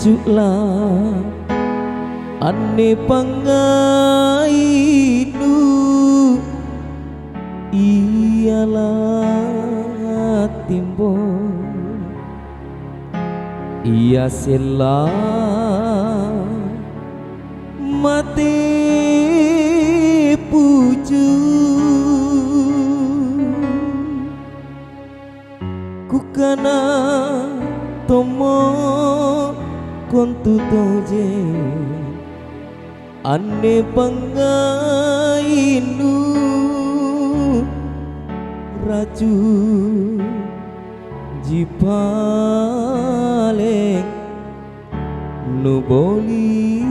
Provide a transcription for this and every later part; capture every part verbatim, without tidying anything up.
Cu'la' anne pangngainu, iala' timbo, ia sella mate puju. Kukana tommo kontutoje, anne pangngainu racungji paleng nuboli'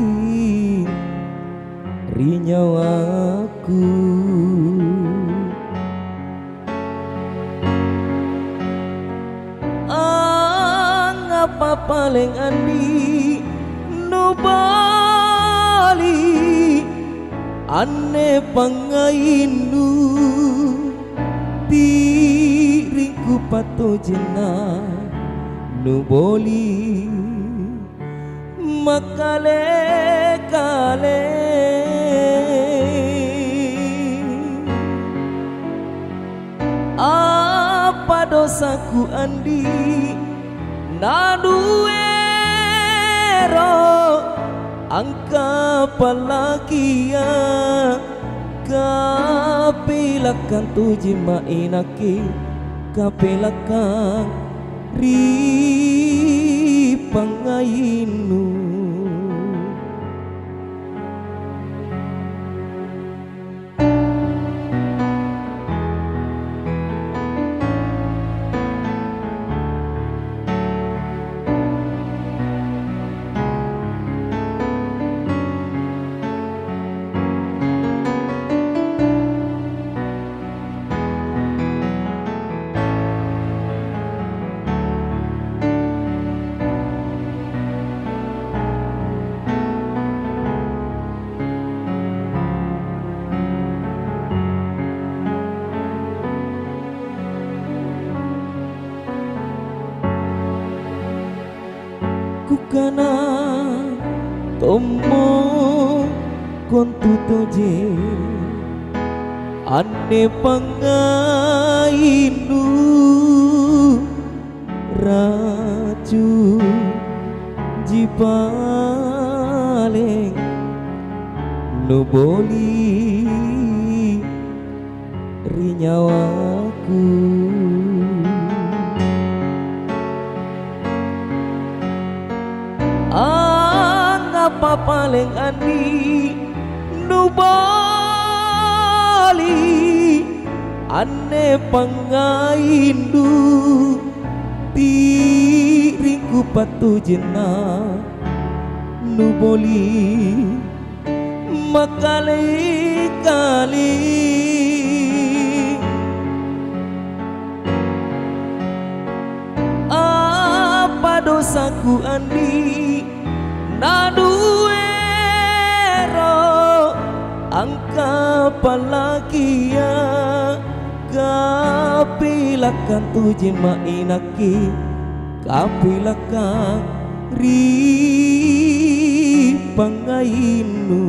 ri nyawaku. Angngapa paleng andi' nuboli' anne pangngainnu? Ti'ringku pattojenna nuboli' makkale-kale. Apa dosaku andi' nanuero' angkapalakia? Kapilakkang tojemma inakke, kapilakkang ri pangngainnu. Kukana tommo kontutoje, anne pangngainnu racungji paleng nuboli' ri nyawaku. Angngapa paleng andi' nuboli' anne pangngainnu? Ti'ringku pattojenna nuboli' makkale-kale. Apa dosaku andi' nanuero' angkapalakia? Kapilakkang tojemma inakke, kapilakkang ri pangngainnu.